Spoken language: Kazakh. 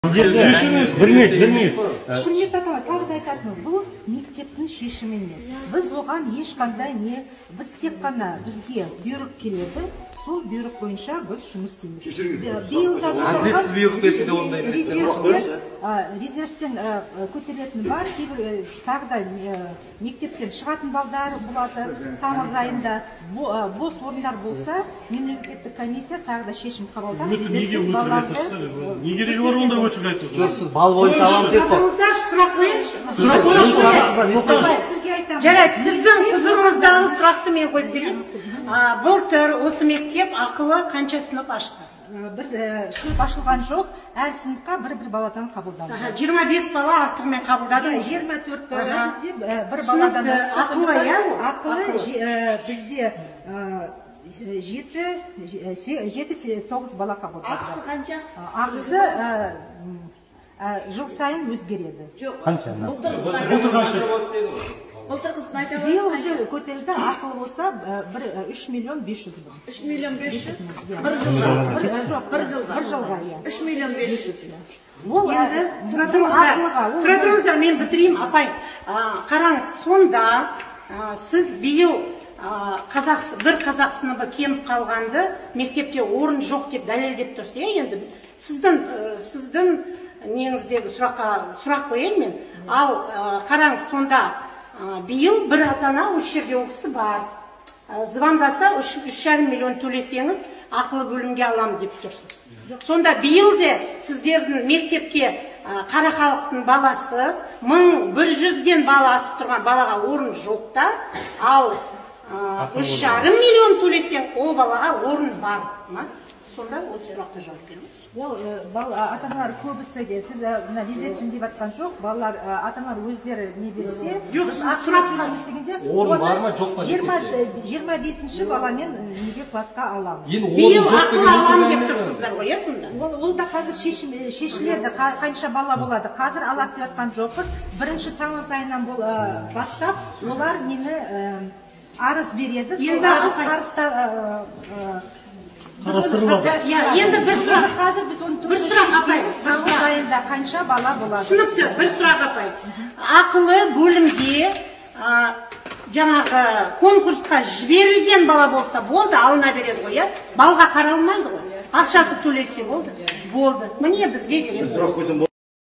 Бір минут, бір минут. Құрметті ата, тағы да айтатыным, бұл мектептің шешімі емес. Біз оған ешқандай не, біз тек қана бізге бұйрық келеді, сол бұйрық бойынша біз жұмыс істейміз. Биыл да Әділетсіз бұйрық берсе де ондай емес. Резервтен көтерілетін бар, кейбір тағы да мектептен шығатын балдар болады тамыз айында. Бос орындар болса, мемлекеттік комиссия тағы да шешім қабылдап, Неге резервтен өтірік балаларды айтасыздар? Не керегі бар онда өтірік айтудың? Жоқ, сіз балл бойынша аламыз дедік қой. Тоқтаңыздаршы, сұрақ қояйыншы. Сұрақ қойыңызшы. Апай, сізге айтамын. Жарайды, сіздің құзырыңыздағы сұрақты мен қойып берейін. Былтыр осы мектеп ақылы қанша сынып ашты? Бір сынып ашылған жоқ, әр сыныпқа бір-бір баладан қабылданды. Аха, 25 бала артығымен қабылдады. Иә, 24 бала бізде бір Түсінікті. Баладан асты. Ақылы, иә, ол? Ақылы Ақылы. Бізде жеті, жеті, тоғыз бала қабылданды. Ақысы қанша? Ақысы жыл сайын өзгереді. Жоқ. Қанша? Былтырғысын Былтыр қанша? Былтырғысын айта Биыл аласыз уже көтерілді, ақылы болса 1,3 миллион 500 мың. 3 миллион 500 бір жылға. Бір, жоқ, бір жылға. Бір жылға, иә. 3 миллион 500. Ол Енді тұра бұл тұрыңыздар, ақылыға, ол тұра тұрыңыздар, мен бітірейін, апай. Қараңыз, сонда сіз биыл қазақ, бір қазақ сыныбы кеміп қалғанды мектепте орын жоқ деп дәлелдеп тұрсыз, иә? Енді сіздің неңіздегі сұраққа сұрақ қояйын мен. Ал қараңыз, сонда биыл бір ата ана осы жерде оқысы бар. Звондаса, 3,5 миллион төлесеңіз, ақылы бөлімге аламын деп тұрсыз. Сонда биыл де сіздердің мектепке қара халықтың баласы 1100-ден бала асып тұрған балаға орын жоқ та, ал 3,5 миллион төлесең, ол балаға орын бар ма? Сонда осы сұраққа жауап беріңіз. Ол ата аналар көбісі де, сіз мына резервтен деп жатқан жоқ, балалар, ата аналар өздері не берсе, Жоқ, біз сіз ақылы төлейміз дегенде, Орын оны бар ма, жоқ па мектепте? 25-ші баламен неге классқа аламыз. Енді орын Биыл жоқ ақылы деген аламын өтірік деп әңгіме. Тұрсыздар ғой, иә, сонда? Ол да қазір шешіледі, қанша бала болады. Қазір алады деп жатқан жоқпыз. Бірінші тамыз айынан бастап олар мені арыз береді. Сол Енді арыз апай- Қарастырылады. Иә, енді бір сұрақ. Қазір біз оны Бір сұрақ, апай, бір тамыз сұрақ. айында қанша бала болады. Түсінікті. Бір сұрақ, апай. Ақылы бөлімге жаңағы конкурсқа жіберілген бала болса болды, алына береді ғой, иә? Балға қаралмайды ғой, ақшасы төленсе болды. Болды, міне, бізге керек. Сұрақ қойсам.